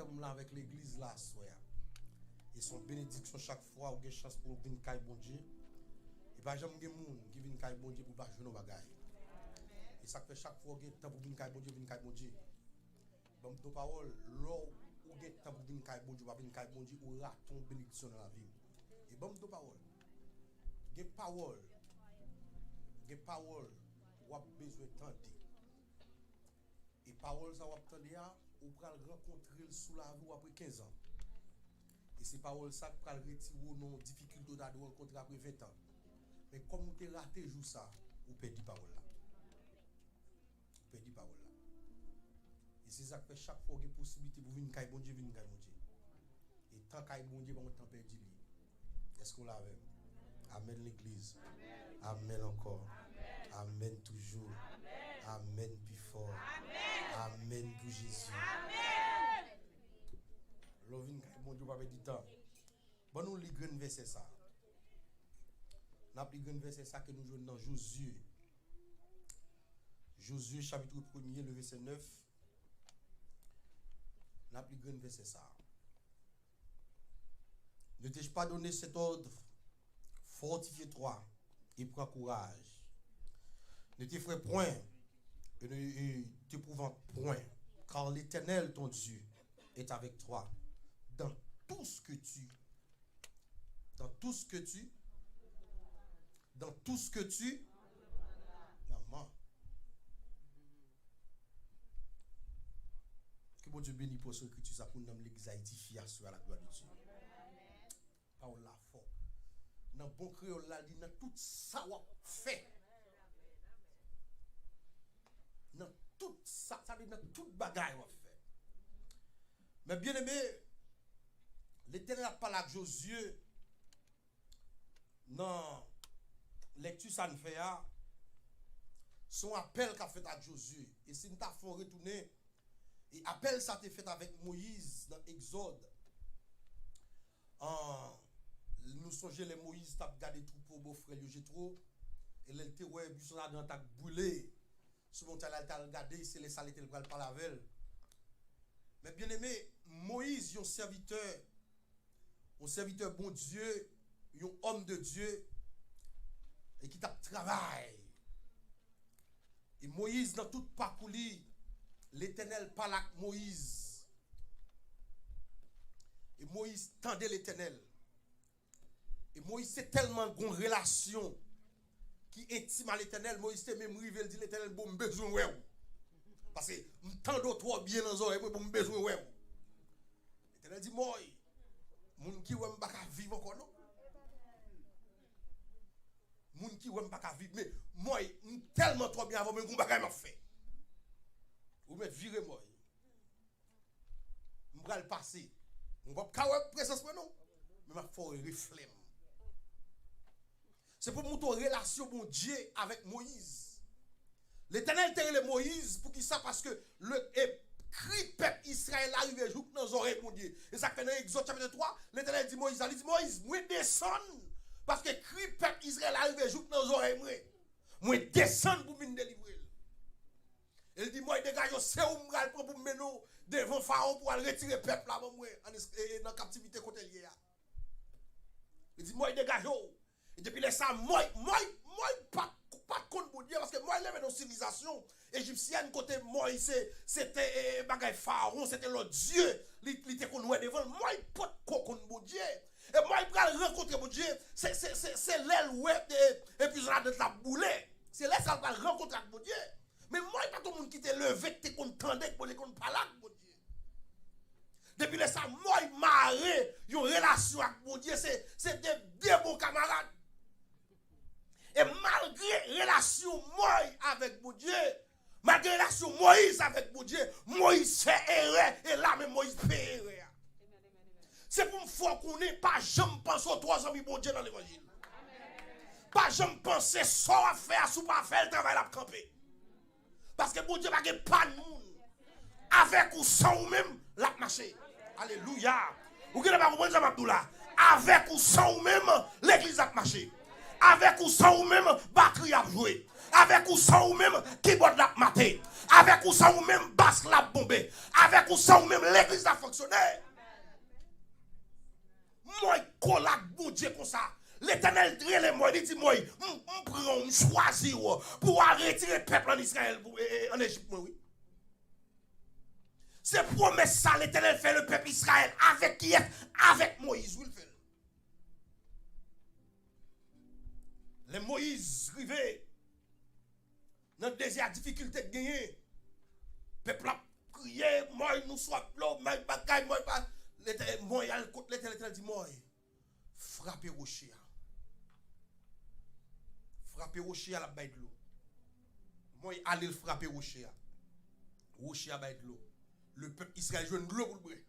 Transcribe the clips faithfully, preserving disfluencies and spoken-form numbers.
Ansanm la avèk legliz la aswè a. E se yon benediksyon chak fwa ou gen chans pou w vin kay Bondye. E pa janm gen moun ki vin kay Bondye pou l pa jwenn yon bagay. E sa k fè chak fwa ou gen tan pou vin kay Bondye, vin kay Bondye. Ban m di w pawòl, lè w gen tan pou vin kay Bondye, ou pa vin kay Bondye, ou rate yon benediksyon nan lavi w. E ban m di w pawòl, gen pawòl, gen pawòl w ap bezwen tande. E pawòl sa w ap tande a, ou pral rankontre l sou lavi w apre kenz an. E se pawòl sa k pral retire w nan yon difikilte w ta dwe rankontre apre ven tan. Men kòm ou te rate jou sa, ou pèdi pawòl la. Ou pèdi pawòl la. E se sa k fè chak fwa w gen posiblite pou vin kay Bondye, vin kay Bondye. E tan kay Bondye pa yon tan pèdi li. Èske w la avè m? Amèn legliz. Amèn ankò. Amèn toujou. Amèn pi fò. Amèn pou Jezi. Lè w vin kay Bondye, w pa pèdi tan. Ban nou li grenn vèsè sa. N ap li grenn vèsè sa ke nou jwenn nan Jozye. Jozye chapit premye, le vèsè nèf. N ap li grenn vèsè sa. Ne t'ai-je pas donné cet ordre? Fortifie-toi et prends courage. Ne t'effraie point et ne et t'épouvante point, car l'Éternel ton Dieu est avec toi dans tout ce que tu, dans tout ce que tu, dans tout ce que tu, maman. Ke Bondye beni pòsyon ekriti sa pou nanm legliz la edifye aswè a la glwa de Dye. Pawòl la fò. Nan bon kreyòl la, li nan tout sa w ap fè. Nan tout sa, sa vle nan tout bagay w ap fè. Men byeneme, Letènèl ap pale ak Jozye nan lèkti sa n fè a, se yon apèl k ap fèt ak Jozye. E si n ta fè yon retounen, e apèl sa te fèt avèk Moyiz nan Egzòd. An, nou sonje lè Moyiz t ap gade twoupo bòfrè l yo Jetwo, e lè l te wè buch Jòdan an t ap brile sou montay la, l t al gade, se lè sa Letènèl pral pale avè l. Men byeneme, Moyiz, yon sèvitè, yon sèvitè Bondye, yon òm de Dye, e ki t ap travay. E Moyiz, nan tout pakou li, Letènèl pale ak Moyiz. E Moyiz tande Letènèl. E Moyiz te tèlman gon relasyon ki entim a Letènèl, Moyiz te menm rive, l di Letènèl, "Bon, m bezwen wè w. Paske m tande w twò byen nan zòrèy mwen, bon, m bezwen wè w." Letènèl di, "Mòy, moun ki wè m pa ka viv ankò, non. Moun ki wè m pa ka viv, men, Mòy, m tèlman twò byen avè w, men gon bagay m ap fè. Ou mèt vire, Mòy." M pral pase. Ou p ap ka wè prezans mwen non. Men m ap fè w reflè m. Se pou m montre w relasyon Bondye avèk Moyiz. Letènèl te rele Moyiz, poukisa? Paske le, e, kri pèp Izrayèl la rive jouk nan zòrèy Bondye. E sa k fè nan Egzòd chapit twa, Letènèl di Moyiz la, li di, "Moyiz, mwen desann, paske kri pèp Izrayèl la rive jouk nan zòrèy mwen. Mwen desann pou m vin delivre l." E l di, "Mòy, degaje w, se ou m pral pran pou m mennen w devan Farawon pou w al retire pèp la ban mwen ann es-, e, e, nan kaptivite kote l ye a." Li di, "Mòy, degaje w." E depi lè sa, Mòy, Mòy, Mòy pa t, pa t konn Bondye, paske Mòy leve nan yon sivilizasyon ejipsyèn kote Mòy se, se te, e, bagay Farawon, se te lòt dye li, li te konn wè devan l. Mòy potko konn Bondye. E Mòy pral rankontre Bondye, se, se, se, se lè l wè, e, e, buch Jòdan an t ap boule. Se lè sa l pral rankontre ak Bondye. Men Mòy pa t yon moun ki te leve, ki te konn tande, ki te konn pale ak Bondye. Depi lè sa, Mòy mare yon relasyon ak Bondye, se, se de, de bon kamarad. E malgre relasyon Mòy avèk Bondye, malgre relasyon Moyiz avèk Bondye, Moyiz fè erè, e la menm Moyiz peye erè a. Se pou m fè w konnen, pa janm panse w twò zanmi Bondye nan levanjil. Pa janm panse sa w ap fè a, si w pa fè l, travay la ap kanpe. Paske Bondye pa gen pa n moun. Avèk ou san ou menm, l ap mache. Alelouya. Ou genlè pa konprann sa m ap di w la. Avèk ou san ou menm, legliz ap mache. Avèk ou san ou menm, batri ap jwe. Avèk ou san ou menm, kibòd la ap mate. Avèk ou san ou menm, bas la ap bonbe. Avèk ou san ou menm, legliz la fonksyone. Mòy kole ak Bondye konsa. Letènèl rele Mòy, li di Mòy, m, m pran w, m chwazi w pou w al retire pèp la ann Izrayèl, pou, e, e, ann Ejip mwen, wi. Se pwomès sa Letènèl fè le pèp Izrayèl. Avèk kiyès? Avèk Moyiz, wi, l fè l. Lè Moyiz rive nan dezè a, difikilte k genyen, pèp la ap kriye, Mòy, nou swaf dlo, Mòy, bagay, Mòy, pa, Letè-, Mòy al kot Letènèl, Letènèl di Mòy, frape woche a. Frape woche a, l ap bay dlo. Mòy ale, l frape woche a. Woche a bay dlo. Le pèp Izrayèl jwenn dlo pou l bwè.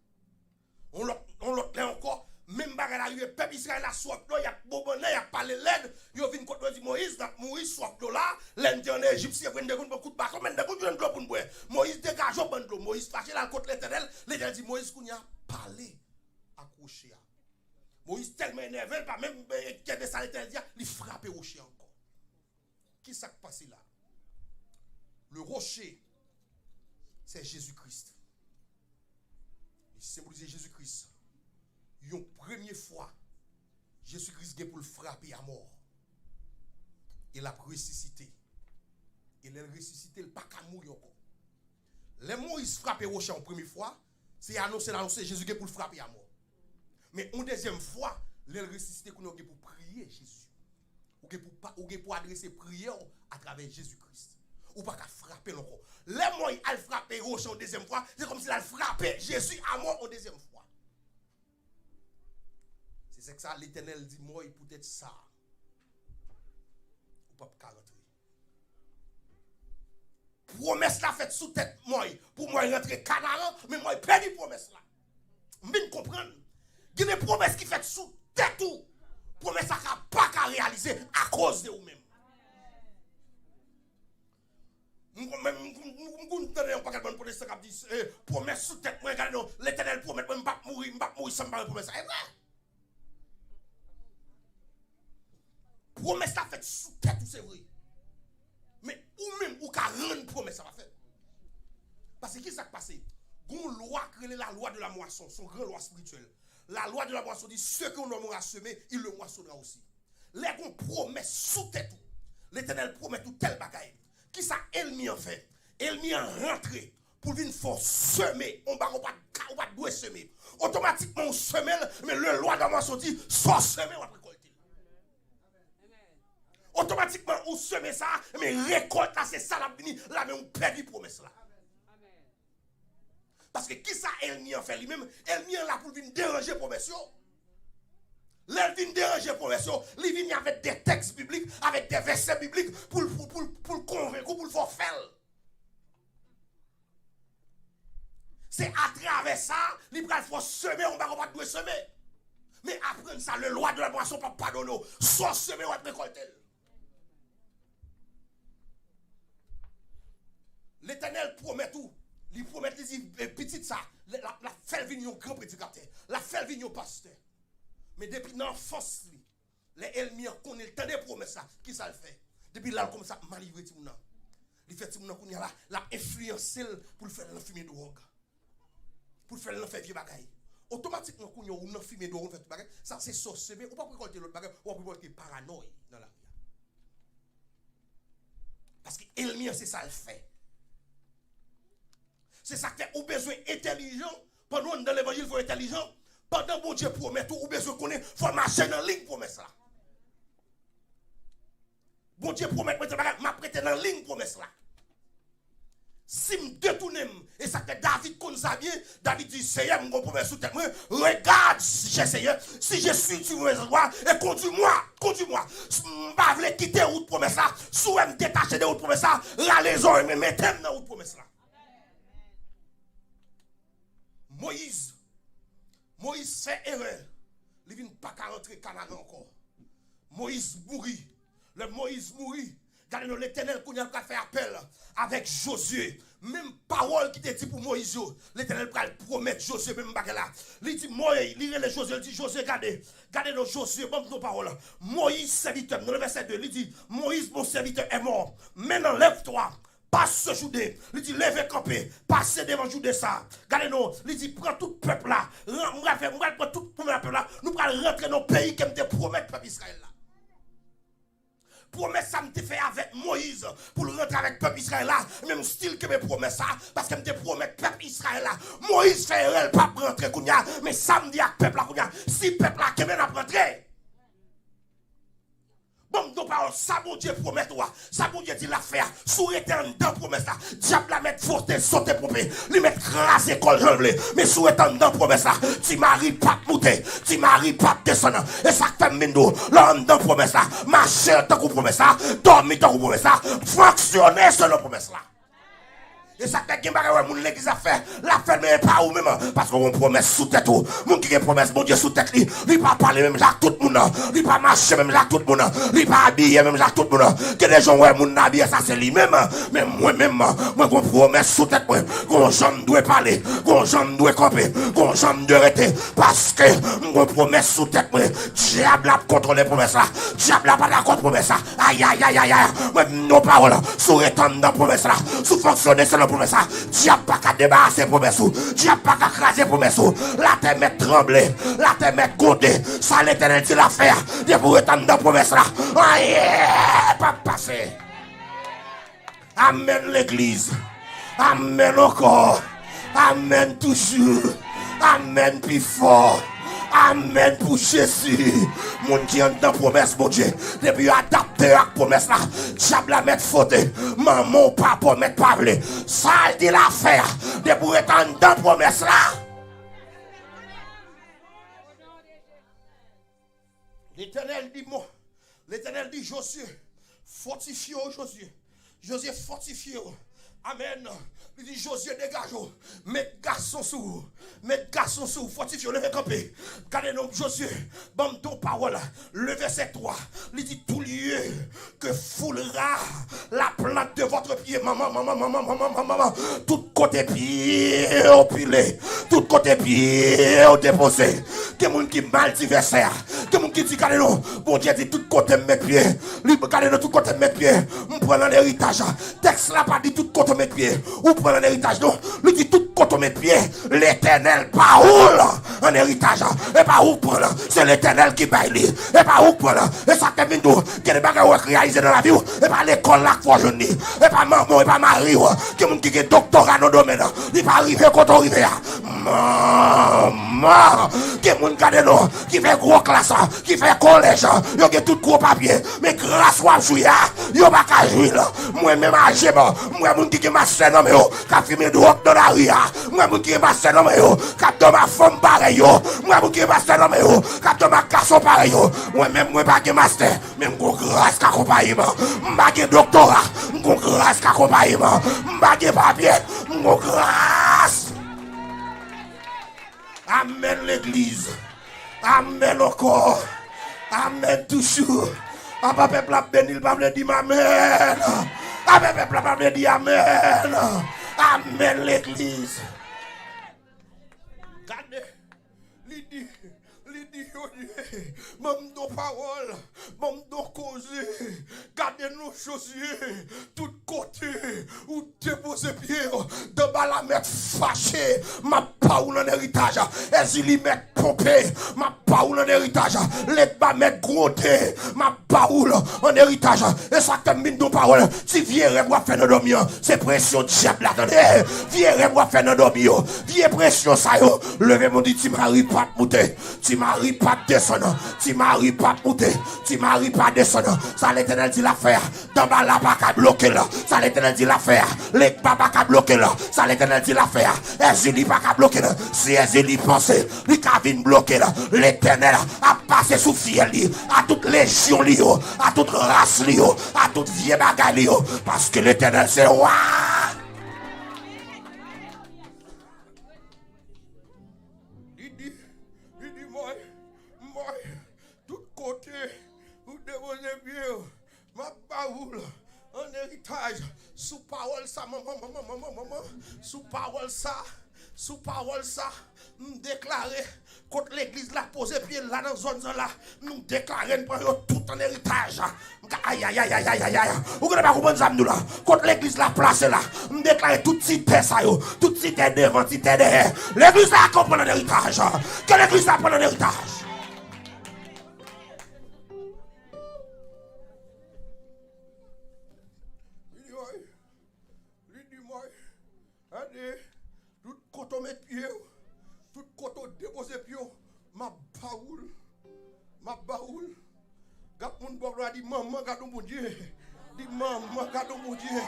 On lòt, on lòt lè ankò, menm bagay la rive, pèp Izrayèl la swaf dlo, y ap bonbonnen, y ap pale lèd, yo vin kot mwen, yo di Moyiz, n ap mouri, swaf dlo la, lè n te ann Ejip, se vre n te konn pran kout baton, men n te konn jwenn dlo pou n bwè. Moyiz degaje w, ban n dlo. Moyiz fache, l al kot Letènèl, Letènèl di Moyiz, kounye a, pale ak woche a. Moyiz tèlman enève, l pa menm, eh, gade sa Letènèl di a, li frape woche a ankò. Ki sa k pase la? Le rocher, c'est Jésus-Christ. Li senbolize Jezi Kris. Yon premye fwa, Jezi Kris gen pou l frape a mò. E l ap resisite. E lè l resisite, l pa ka mouri ankò. Lè Moyiz frape woche a yon premye fwa, se anonse l anonse Jezi gen pou l frape a mò. Men yon dezyèm fwa, lè l resisite, kounye a w gen pou priye Jezi. Ou gen pou pa, ou gen pou adrese priyè w atravè Jezi Kris. Ou pa ka frape l ankò. Lè Mòy al frape woche yon dezyèm fwa, se kòmsi l al frape Jezi a mò yon dezyèm fwa. Se sèk sa Letènèl di Mòy, poutèt sa, ou p ap ka rantre. Pwomès la fèt sou tèt Mòy pou Mòy rantre Kanaran, men Mòy pèdi pwomès la. M vin konprann. Gen de pwomès ki fèt sou tèt ou. Pwomès la ka pa ka reyalize akoz de ou menm. M konn, m, m, m, m konn tande yon pakèt bann pwotestan k ap di, eh, pwomès sou tèt mwen, gade non, Letènèl pwomèt mwen, m p ap mouri, m p ap mouri san m pa rann pwomès la. E vre! Pwomès la fèt sou tèt ou, se vre. Men ou menm, ou ka rann pwomès la pa fèt. Paske ki sa k pase? Gon lwa k rele la lwa de la mwason, se yon gran lwa espirityèl. La lwa de la mwason di, ce que l'homme aura semé, il le moissonnera aussi. Lè gon pwomès sou tèt ou, Letènèl pwomèt ou tèl bagay. Kisa ènmi an fè? Ènmi an rantre pou l vin fè w seme yon bagay ou pa t ka, ou pa t dwe seme. Otomatikman ou seme l, men le lwa de la mwason di, sa w seme w ap rekòlte l. Otomatikman ou seme sa, men rekòt la se sa l ap vini la, men ou pèdi pwomès la. Paske kisa ènmi an fè li menm? Ènmi an la pou l vin deranje pwomès yo. Lè l vin deranje pwomès yo, li vini avèk de tèks biblik, avèk de vèsè biblik pou l, pou, pou, pou l konvenk ou, pou l fè w fè l. Se atravè sa, li pral fè w seme yon bagay ou pa t dwe seme. Men aprann sa, le lwa de la mwason p ap padone w. Sa w seme, w ap rekòlte l. Letènèl pwomèt ou, li pwomèt, li di, eh, pitit sa, l ap, l ap fè l vin yon gran predikatè, l ap fè l vin yon pastè. Men depi nan anfans li, lè ènmi an konnen l tande pwomès la, kisa l fè? Depi la, l kòmanse ap malivre timoun nan. Li fè timoun nan kounye a la, l ap enfliyanse l pou l fè l nan fimen dwòg. Pou l fè l nan fè vye bagay. Otomatikman, kounye a, ou nan fimen dwòg, ou nan fè tout bagay. Sa se sa w seme, ou p ap rekòlte lòt bagay, w ap rekòlte paranòy nan lavi a. Paske ènmi an se sa l fè. Se sa k fè ou bezwen entèlijan. Pandan w anndan levanjil, fò w entèlijan. Pandan Bondye pwomèt ou, ou bezwen konnen, fò w mache nan liy pwomès la. Bondye pwomèt mwen tèl bagay, m ap rete nan liy pwomès la. Si m detounen m, e sa k fè David konn sa byen, David di, Seyè, m gon pwomès sou tèt mwen, regarde, cher Seigneur, si je suis sur mes voies, et conduis-moi, conduis-moi. M pa vle kite wout pwomès la. Si w wè m detache de wout pwomès la, rale zòrèy mwen, mete m nan wout pwomès la. Moyiz, Moyiz fè erè. Li vin pa ka rantre Kanaran ankò. Moyiz mouri. Lè Moyiz mouri, gade non, Letènèl kounye a pral fè apèl avèk Jozye. Menm pawòl ki te di pou Moyiz yo, Letènèl pral pwomèt Jozye menm bagay la. Li di, Moyiz, li rele Jozye, li di, Jozye, gade, gade non, Jozye, ban m yon pawòl. Moyiz, sèvitè m, nan le vèsè de, li di, Moïse, mon serviteur, est mort. Maintenant, lève-toi, Pase Jide, li di, leve kanpe, pase devan Jide sa. Gade non, li di, pran tout pèp la, ran-, m pral fè, m pral pran tout pèp la, nou pral rantre nan peyi ke m te pwomèt pèp Izrayèl la. Pwomès sa m te fè avèk Moyiz pou l rantre avèk pèp Izrayèl la, menm stil kenbe pwomès sa, paske m te pwomèt pèp Izrayèl la. Moyiz fè erè, l p ap rantre kounye a, men sa m di ak pèp la kounye a, si pèp la kenbe, n ap rantre. Ban m yon pawòl, sa Bondye pwomèt ou a, sa Bondye di l ap fè a, si w rete anndan pwomès la, dyab la mèt vote, sote, ponpe, li mèt kraze kò l jan l vle. Men si w rete anndan pwomès la, Ti Mari p ap moute, Ti Mari p ap desann. E sa k fè m vin di w, lè w anndan pwomès la, mache tankou pwomès la, dòmi tankou pwomès la, fonksyone selon pwomès la. E sa k fè gen bagay wè moun legliz ap fè, l ap fè l, men e pa ou menm, paske w gen pwomès sou tèt ou. Moun ki gen pwomès Bondye sou tèt li, li pa pale menm jan ak tout moun nan, li pa mache menm jan ak tout moun nan, li pa abiye menm jan ak tout moun nan. Gen de jan w wè moun nan abiye, sa se li menm, men mwen menm, mwen gen pwomès sou tèt mwen. Gon jan m dwe pale, gon jan m dwe kanpe, gon jan m dwe rete, paske m gon pwomès sou tèt mwen. Dyab la ap kontwole pwomès la, dyab la pa dakò pwomès la. Ayayayayay, mwen m non pawòl, si w rete anndan pwomès la, si w fonksyone selon pwomès la, dyab pa ka debarase pwomès ou, dyab pa ka kraze pwomès ou. Latè mèt tranble, latè mèt gwonde. Sa Letènèl di l ap fè a, depi w rete anndan pwomès la, anyen p ap pase. Amèn legliz. Amèn ankò. Amèn toujou. Amèn pi fò. Amèn pou Jezi. Moun ki anndan pwomès Bondye, depi yo adapte yo ak pwomès la, dyab la mèt fote. Manman w, papa w mèt pa vle. Sa l di l ap fè a, depi w ret anndan pwomès la. Letènèl di Mo-, Letènèl di Jozye, fòtifye w, Jozye. Jozye, fòtifye w. Amèn. Li di Jozye, degaje w. Met gason sou ou. Met gason sou ou. Fòtifye w. Leve kanpe. Gade non, Jozye, ban m di w pawòl. Le vèsè twa. Li di, tout lieu que foulera la plante de votre pied. Manman, manman, manman, manman, manman, manman. Tout kote pye w pile. Tout kote pye w depoze. Gen moun ki mal di vèsè a. Gen moun ki di, gade non, Bondye di tout kote m met pye. Li, gade non, tout kote m met pye, m pran l an eritaj. Tèks la pa di tout kote w met pye, ou pran l an eritaj non. Li di tout kote w met pye, Letènèl ba ou l an eritaj. E pa ou k pran l, se Letènèl ki bay li. E pa ou k pran l. E sa k fè m vin di w, gen de bagay ou reyalize nan lavi w, e pa lekòl la k fè w jwenn li. E pa manman w, e pa mari w. Gen moun ki gen doktora nan domèn, li pa rive kote w rive a. Manman! Gen moun, gade non, ki fè gwo klas, ki fè kolèj, yo gen tout gwo papye. Men gras w ap jwi a, yo pa ka jwi l. Mwen menm aje m, m wè moun ki gen mastè nan men yo, k ap fimen dwòg nan lari a. M wè moun ki gen mastè nan men yo, k ap dòmi ak fanm parèy yo. M wè moun ki gen mastè nan men yo, k ap dòmi ak gason parèy yo. Mwen menm, mwen pa gen mastè, men m gon gras k akonpaye m. M pa gen doktora, m gon gras k akonpaye m. M pa gen papye, m gon gras. Amèn legliz. Amèn ankò. Amèn toujou. Apa pèp la ap beni, l pa vle di m amèn. Apa pèp la pa vle di amèn. Amèn legliz. Gade, li di, li di Jozye, ban m yon pawòl, ban m yon koze. Gade non Jozye, tout kote ou depoze pye w, Danbala mèt fache. M ap ba ou l an eritaj. Èzili mèt ponpe. M ap ba ou l an eritaj. Legba mèt gwonde. M ap ba ou l an eritaj. E sa k fè m vin di w pawòl. Ti vye rèv w ap fè nan dòmi an, se presyon dyab la, tande. Vye rèv w ap fè nan dòmi yo, vye presyon sa yo, leve men w di Ti Mari p ap moute, Ti Mari p ap desann, Ti Mari p ap moute, Ti Mari p ap desann. Sa Letènèl di l ap fè a, Danbala pa ka bloke l. Sa Letènèl di l ap fè a, Legba pa ka bloke l. Sa Letènèl di l ap fè a, Èzili pa ka bloke l. Si Èzili panse li ka vin bloke l, Letènèl ap pase sou fyèl li, a tout lejyon li yo, a tout ras li yo, a tout vye bagay li yo, paske Letènèl se wa. Li di, li di, mwen, mwen, tout kote ou depoze pye w, m ap ba ou l an eritaj. Sou pawòl sa, manman, manman, manman, manman, sou pawòl sa, Sou pawòl sa, m deklare, kot legliz la poze pye l la nan zòn nan la, nou deklare n pran yo tout an eritaj. M ka, ayayayayayay. Ou genlè pa konprann sa m di w la. Kot legliz la plase la, m deklare tout ti tè sa yo, tout ti tè devan, ti tè dèyè, legliz la ka pran an eritaj. Ke legliz la pran an eritaj. Li di mwen, gade, tout kote w met pye w, tout kote w depoze pye w, m ap ba ou l. M ap ba ou l. Gad moun bò la di, manman, gad yon Bondye. Di, manman, gad yon Bondye.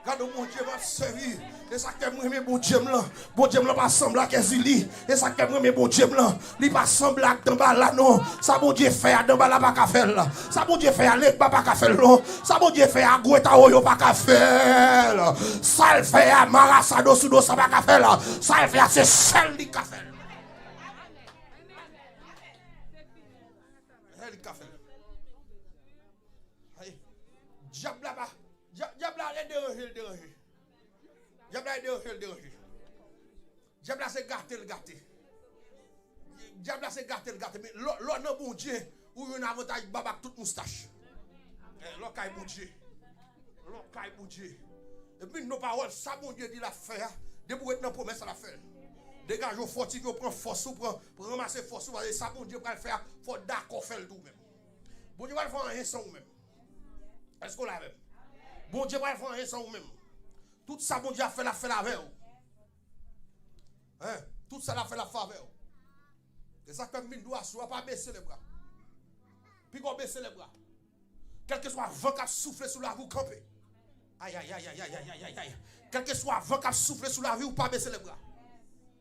Gad yon Bondye m ap sèvi. E sa k fè m renmen Bondye m lan. Bondye m lan pa sanble ak Èzili. E sa k fè m renmen Bondye m lan. Li pa sanble ak Danbala non. Sa Bondye fè a, Danbala pa ka fè l. Sa Bondye fè a, Legba pa ka fè l non. Sa Bondye fè a, Gwetawoyo pa ka fè l. Sa l fè a, Marasa Dosudo sa pa ka fè l. Sa l fè a, se sèl li k ka fè l. Sèl li k ka fè l. Ay, dyab la pa, dya-, dyab la e deranje l deranje. Dyab la e deranje l deranje. Dyab la se gate l gate. Dyab la se gate l gate. Men lè, lè w nan Bondye, ou jwenn avantaj bab ak tout moustach. Eh, lè w kay Bondye. Lè w kay Bondye. Epi non pawòl, sa Bondye di l ap fè a, depi w ret nan pwomès la, l ap fè l. Degaje w, fòtifye w, pran fòs ou, pran, pran ranmase fòs ou, paske sa Bondye pral fè a, fò w dakò fè l tou ou menm. Bondye pral fè anyen san ou menm. Èske w la avè m? Bondye pral fè anyen san ou menm. Tout sa Bondye ap fè, l ap fè l avè w. Hein? Tout sa l ap fè, l ap fè avè w. E sa k fè m vin di w aswè a, pa bese lebra. Piga w bese lebra. Kèlkeswa van k ap soufle sou lavi w, kanpe. Ayayayayayayay. Kèlkeswa van k ap soufle sou lavi w, pa bese lebra.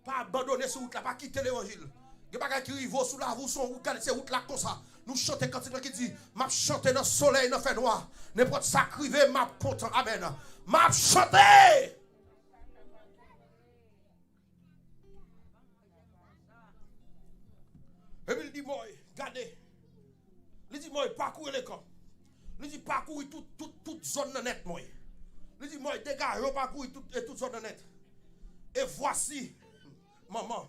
Pa abandone sou wout la, pa kite levanjil. Gen bagay ki rive w sou lavi w, se yon wout, gade, se wout la konsa. Nou chante kantik la ki di, m ap chante nan solèy, nan fènwa. Nenpòt sa k rive, m ap kontan. Amèn. M ap chante! Epi l di mwen, gade. Li di mwen, pakouri lekan. Li di, pakouri tout, tout, tout zòn nan nèt mwen. Li di mwen, degaje w, pakouri tout, e tout zòn nan nèt. E vwasi, manman.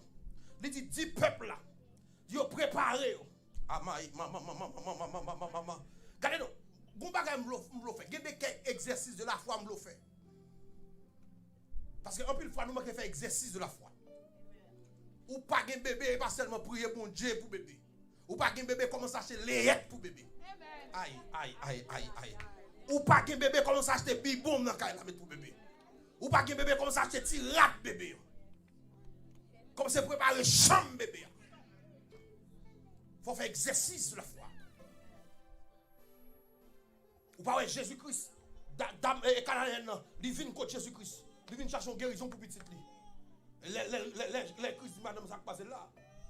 Li di, di pèp la, di yo prepare yo. Amay, manman, manman, manman, manman, manman, manman. Gade non, gon bagay m vle, m vle fè. Gen de kèk egzèsis de lafwa m vle fè. Paske anpil fwa nou manke fè egzèsis de lafwa. Ou pa gen bebe, e pa sèlman priye Bondye pou bebe. Ou pa gen bebe, kòmanse achte leyèt pou bebe. Ay, ay, ay, ay, ay. Ou pa gen bebe, kòmanse achte bibwon nan kay la, met pou bebe. Ou pa gen bebe, kòmanse achte ti rad bebe yo. Kòmanse prepare chanm bebe a. Fò fè egzèsis de lafwa. Ou pa wè Jezi Kris, da-, dam e, e Kananeyèn nan, li vin kot Jezi Kris. Li vin chache yon gerizon pou pitit li. Lè, lè, lè, lè, lè Kris di madanm sa k pase l la,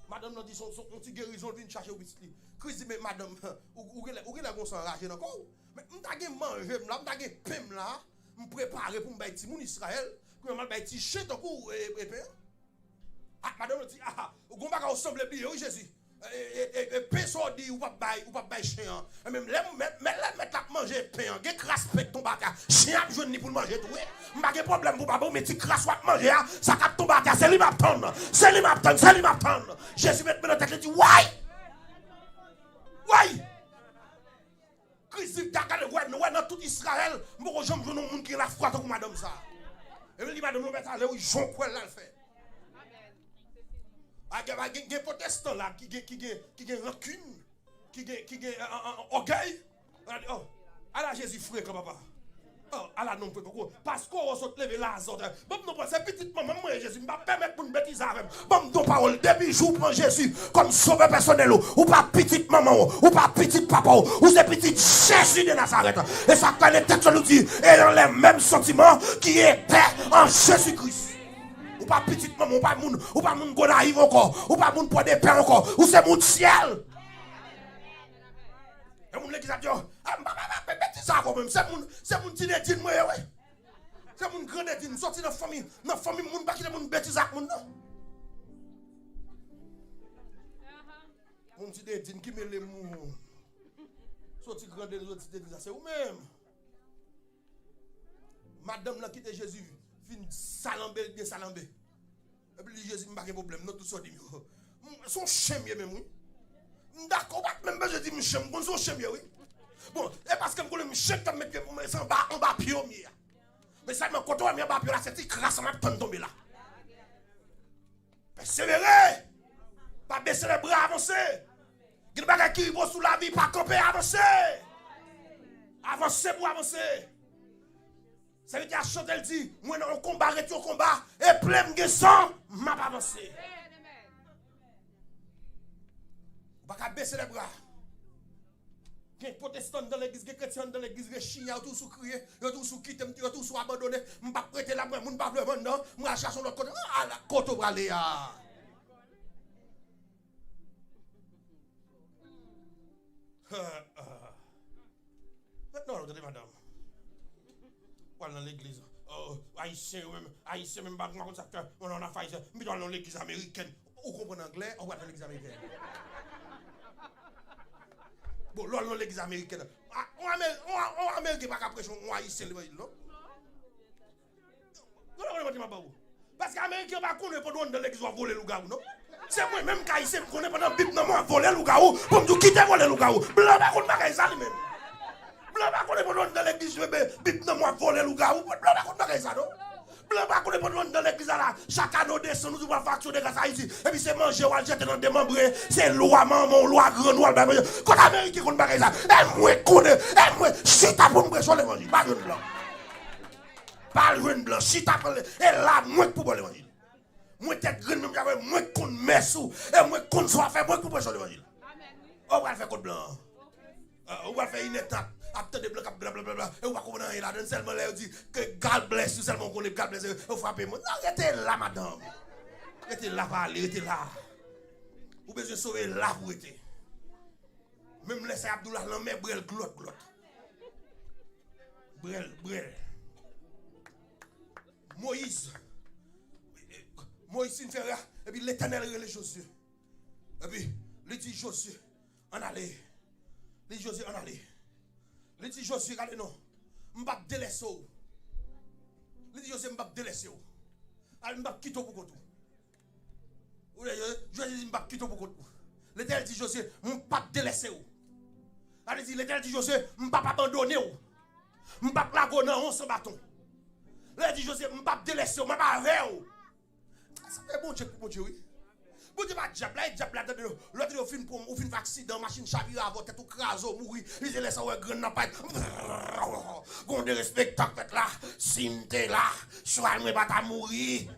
madanm nan di se yon, se yon ti gerizon l vin chache pou pitit li. Kris di, men madanm, ou, ou genlè, ou genlè gon san raje nan kò w. Men m ta gen manje m la, m ta gen pen m la, m prepare pou m bay timoun Izrayèl, kounye a m al bay ti chen tankou w, e, e pen an. Ah, madanm nan di, ah, ou gon bagay ou sanble bliye wi Jezi. E, e, e, e, pen sa w di ou p ap bay, ou p ap bay chen an. E menm lè mèt, mèt, lè mèt la ap manje pen an, gen kras pen k tonbe atè a, chen an ap jwenn li pou l manje tou wi. M pa gen pwoblèm pou papa w, men ti kras w ap manje a, sa k ap tonbe atè a, se li m ap tann. Se li m ap tann, se li m ap tann. Jezi met men nan tèt li di, way! Way! Kris di, gade, wè, wè nan tout Izrayèl, m poko janm jwenn yon moun ki gen lafwa tankou madanm sa. Epi li di madanm nan, mèt ale wi, jan w kwè l la l fè. A, gen, gen, gen pwotestan la ki gen, ki gen, ki gen rankin, ki gen, ki gen, an, an, an, ògèy. Ala, oh, ala Jezi frekan, papa. Oh, ala non, frekan. Paske w sot leve Lazò. Ban m non, se pitit manman m mwen ye, Jezi. M pa pèmèt moun betize avè m. Ban m di w pawòl. Depi jou w pran Jezi kòm sovè pèsonèl ou, ou pa pitit manman w, ou pa pitit papa w, ou se pitit Jezi de Nazarèt. E sa k fè Leteksyon nou di, ayant les mêmes sentiments qui étaient en Jésus-Christ. Ou pa pitit manman, ou pa moun, ou pa moun Gonayiv ankò, ou pa moun Pòdepè ankò, ou se moun syèl. E moun legliz ap di, oh, ah, m pa, pa, pa, pa, betize avè w menm. Se moun, se moun Ti Dedin mwen ye, wi. Se moun Gran Dedin, m soti nan fanmi, nan fanmi m, moun pa kite moun betize ak moun, non. Moun Ti Dedin ki mele moun. Soti Gran Dedin, soti Ti Dedin, sa se ou menm. Madanm nan kite Jezi vin salanbe, l byen salanbe. Epi li di Jezi, "M pa gen pwoblèm non, tout sa w di m yo." M, se yon chen m ye menm, wi. M dakò, ou pa t menm bezwen di m chen, m konn se yon chen m ye, wi. Bon, e paske m konnen m chen k ap met pye m, se anba, anba pye w m ye a. Men sèlman kote w wè m ye anba pye w la, se ti kras la m ap tann tonbe la. Pèsevere! Pa bese lè bra, avanse! Gen bagay ki rive w sou lavi, pa kanpe, avanse! Avanse pou avanse! Sèvitè a chante, l di, "Mwen nan yon konba, ret yon konba, e ple m gen san, m ap avanse." Ou pa ka bese lè bra. Gen pwotestan anndan legliz, gen kretyen anndan legliz, rechinya, yo toujou sou kriye, yo toujou sou kite m, yo toujou sou abandone. "M p ap rete la, mwen, moun pa vle m anndan, m pral chache yon lòt kote." Ah, ala kote w prale a. Ret nan w, tande madanm. W al nan legliz. Oh, Ayisyen yo menm, Ayisyen menm pa konn sa k fè. Mwen nan afè Ayisyen. M pito al nan legliz amerikèn. Ou konprann anglè, ou al nan legliz amerikèn. Bon, lè w al nan legliz amerikèn, a, on Ameri-, on, on Ameriken pa ka preche on Ayisyen levanjil, non. Gade, gade, gade, m ap ba ou. Paske Ameriken pa konnen pandan w anndan legliz w ap vole lougawou, non. Se mwen menm k Ayisyen, m konnen pandan Bib nan men w ap vole lougawou, pou m di w kite vole lougawou. Blan pa konn bagay sa li menm. Blan pa konnen pandan w anndan legliz, Bib nan men w ap vole lougawou. Blan pa konn bagay sa, non. Blan pa konnen pandan w anndan legliz la, chak ane w desann, ou di w pral fè aksyon de gras Ayiti. Epi se manje w al jete nan demanbre, se lwa manman w, lwa grann ou al bay manje. Kote Ameriken konn bagay sa? E mwen k konnen, e mwen chita pou m preche w levanjil. Pa jwenn blan. Pa al jwenn blan, chita pale, e la mwen k pou ba w levanjil. Mwen tèt grenn menm jan avè w, mwen k konn mès ou, e mwen k konn sa w ap fè, mwen k pou preche w levanjil. Ou pral fè kot blan an. Ah, ou pral fè inètan ap, ap tande blan k ap blablabla, e ou pa konprann anyen ladan l, sèlman lè yo di ke God bless you, sèlman ou konnen God bless you, ou frape mwen. Non, rete la, madanm. Rete la, pa ale, rete la. Ou bezwen sove la pou rete. Menm lè sa y ap di w la, lanmè brèl glòt, glòt. Brèl, brèl. Moyiz. Moyiz fin fè ra, epi Letènèl rele Jozye. Epi, li di Jozye, "Ann ale." Li di Jozye, "Ann ale." Li di Jozye, "Gade non, m p ap delèse w." Li di Jozye, "M p ap delèse w. Al, m p ap kite w pou kont ou." Ou wè, Jozye di, "M p ap kite w pou kont ou." Letènèl di Jozye, "M p ap delèse w." Sa vle di, Letènèl di Jozye, "M p ap abandone w. M p ap lage w nan won san baton." Letènèl di Jozye, "M p ap delèse w, m ap avè w." Sa fè Bondye pou Bondye, wi. Bondye pa dyab la, e dyab la, tande, lòt yo fin pran, ou fin fè aksidan, machin chavire avè w, tèt ou kraze, ou mouri, li se lè sa w wè grenn nan parèt. Gon derespektan k fèt la, si m te la, chwal mwen pa ta mouri.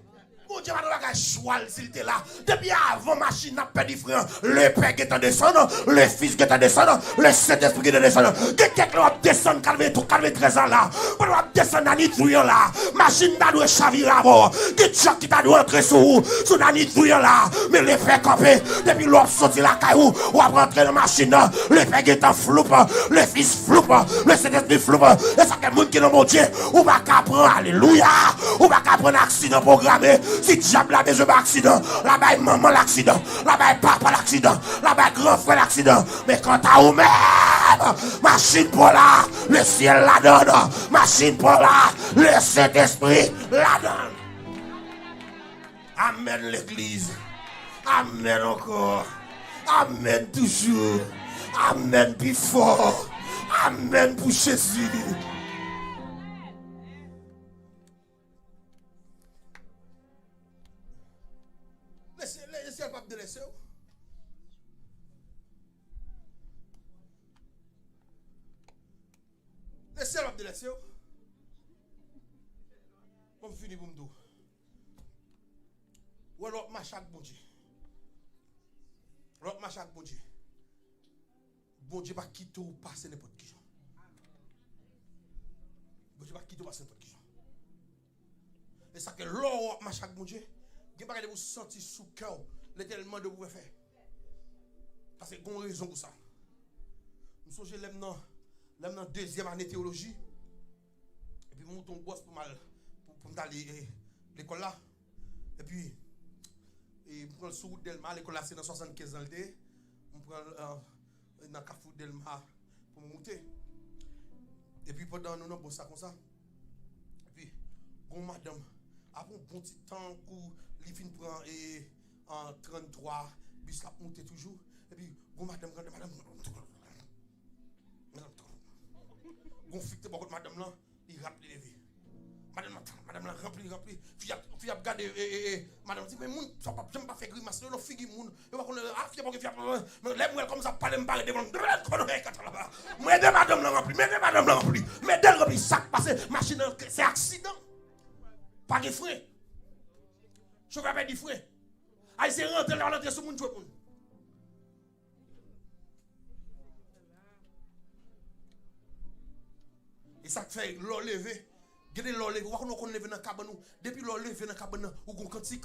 Bondye pa nan bagay chwal si l te la. Depi avan machin nan ap pèdi fren an, Lepè gentan desann, Lefis gentan desann, Lesentespri gentan desann. Gen kèk lè w ap desann kalve, kalve trèz la la. Pandan w ap desann nan nitwi an la, machin ta dwe chavire avè w. Gen djòk ki ta dwe antre sou ou, sou nan nitwi an la. Men Lepè kanpe. Depi lè w ap soti lakay ou, w ap rantre nan machin nan. Lepè gentan floup, Lefis floup, Lesentespri floup. E sa fè moun ki nan Bondye, ou pa ka pran, alelouya, ou pa ka pran aksidan pwograme. Si dyab la bezwen bay aksidan, l a bay manman l aksidan, l a bay papa l aksidan, l a bay gran frè l aksidan. Men kanta ou menm, machin pa w la, lesyèl ladann, machin pa w la, Lesentespri ladann. Amèn, legliz. Amèn ankò. Amèn toujou. Amèn pi fò. Amèn pou Jezi. Lesyèl, lesyèl p ap delèse w. Lesyèl p ap delèse w. Bon, m fini pou m di w. Ou wè, lè w ap mache ak Bondye, lè w ap mache ak Bondye, Bondye pa kite w pase nenpòt kijan. Bondye pa kite w pase nenpòt kijan. E sa ke lè w ap mache ak Bondye, gen bagay depi w santi sou kè w, Letènèl mande w pou w fè. Paske gen yon rezon pou sa. M sonje lè m nan, lè m nan dezyèm ane teyoloji, epi m moute yon bòs pou m al, pou, pou m t ale, eh, lekòl la. Epi, e, m pran l sou wout Dèlma, lekòl la se nan swasannkenz lan l te ye. M pran l, eh, nan kafou Dèlma pou m moute. Epi pandan nou nan bòs la konsa, epi gon madanm Apre yon bon ti tan, kou li fin pran e, an tranntwa, bis la ap moute toujou. Epi, gon madanm rantre, madanm, madanm, gon fi ki te bò kot madanm lan, li rap, li leve. Madanm lan, madanm lan ranpli, ranpli. Fi ap, fi ap gade, e, e, e, madanm di, men moun sa w p ap janm pa fè grimas yo nan figi moun. Yo pa konn, a, fi ap, fi ap, men lè m wè l kòmanse ap pale, m pare devan l. Mwen ede madanm lan ranpli, mwen ede madanm lan ranpli, mwen ede l ranpli. Sa k pase, machin nan, se aksidan. Pa gen fren. Chofè a pèdi fren. Ayisyen rantre, l ap rantre sou moun, tchwe moun. E sa k fè lè w leve, gen de lè w leve, ou pa konn, ou konn leve nan kabann ou. Depi lè w leve nan kabann nan, ou gon kantik.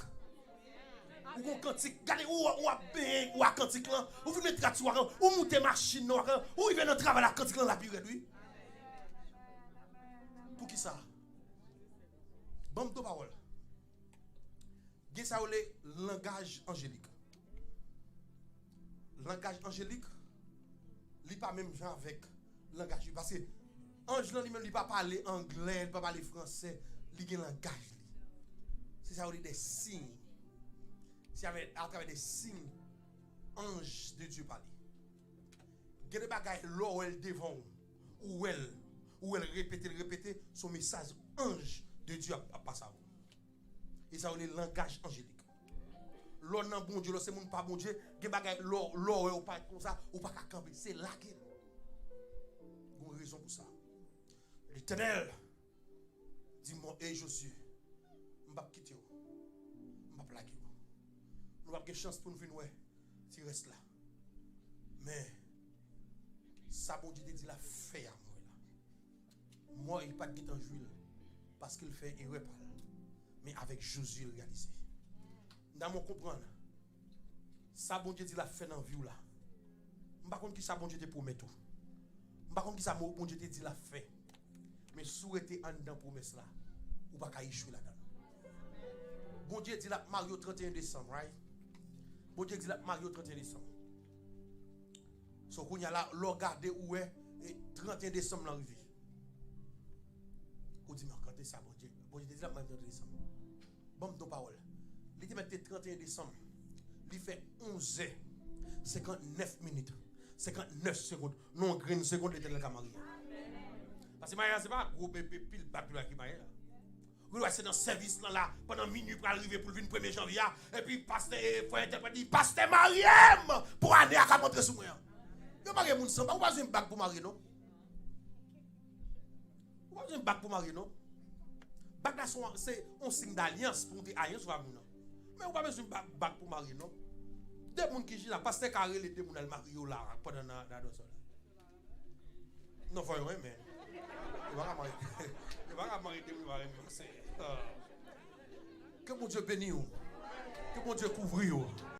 Ou gon kantik. Gade, ou, ou ap benyen, ou ak kantik lan. Ou fin met rad sou akan, ou moute machin nan akan, ou rive nan travay la, kantik lan la pi rèd, wi. Poukisa? Ban m do pawòl. Gen sa yo rele langaj anjelik. Langaj anjelik, li pa menm jan avèk langaj li. Paske anj lan li menm, li pa pale anglè, li pa pale fransè, li gen langaj li. Se sa yo rele de siy. Se avè, atravè de siy, anj de Dye pale. Gen de bagay, lè w wè l devan w, ou wè l, ou wè l repete l, repete, se yon mesaj anj de Dye ap, ap pase avè w. E sa yo rele langaj anjelik. Lè w nan Bondye, lè w se moun pa Bondye, gen bagay, lè w, lè w wè w parèt konsa, ou pa ka kanpe, se lage l. Gon rezon pou sa. Letènèl di mwen, e Jozye, m p ap kite w, m p ap lage w. Nou p ap gen chans pou n vin wè ti rès la. Men, sa Bondye te di l ap fè a, m wè la. Mòy pa t gentan jwi l, paske l fè erè pa l. Men avèk Jozye, l reyalize. Nan mwen konprann, sa Bondye di l ap fè nan vi w la. M pa konn ki sa Bondye te pwomèt ou. M pa konn ki sa mo-, Bondye te di l ap fè. Men si w rete anndan pwomès la, ou pa ka echwe ladan l. Bondye di l ap marye w trannteyen desanm, right? Bondye di l ap marye w trannteyen desanm. So, kounye a la, lè w gade, ou wè, e, trannteyen desanm lan rive. Ou di, men, kante sa, Bondye? Bondye te di l ap marye m trannteyen desanm. Ban m di w pawòl. Li te mèt te trannteyen desanm. Li fè onzè, senkantnèf minit, senkantnèf segonn. Non, grenn segonn, Letènèl ka marye. Paske maryaj la, se pa gwo bebe pil bab ki maryaj la. Ou wè se nan sèvis lan la, pandan minui pral rive pou l vin premye janvye a, epi pastè, e, frè entèl pral di, pastè marye m pou ane a k ap antre sou mwen an. Yo marye moun san bag, ou pa bezwen bag pou marye non. Ou pa bezwen bag pou marye non. Bag la se yon, se yon siy dalyans pou w te alyans ou pa moun nan. Men ou pa bezwen bag, bag pou marye non. De moun ki jina, pastè ka rele de moun al marye yo la pandan nan, nan adorasyon la. Non, fò yo renmen. Yo pa ka marye. Yo pa ka marye de moun yo pa renmen. Se, ah. Ke Bondye beni w. Ke Bondye kouvri w.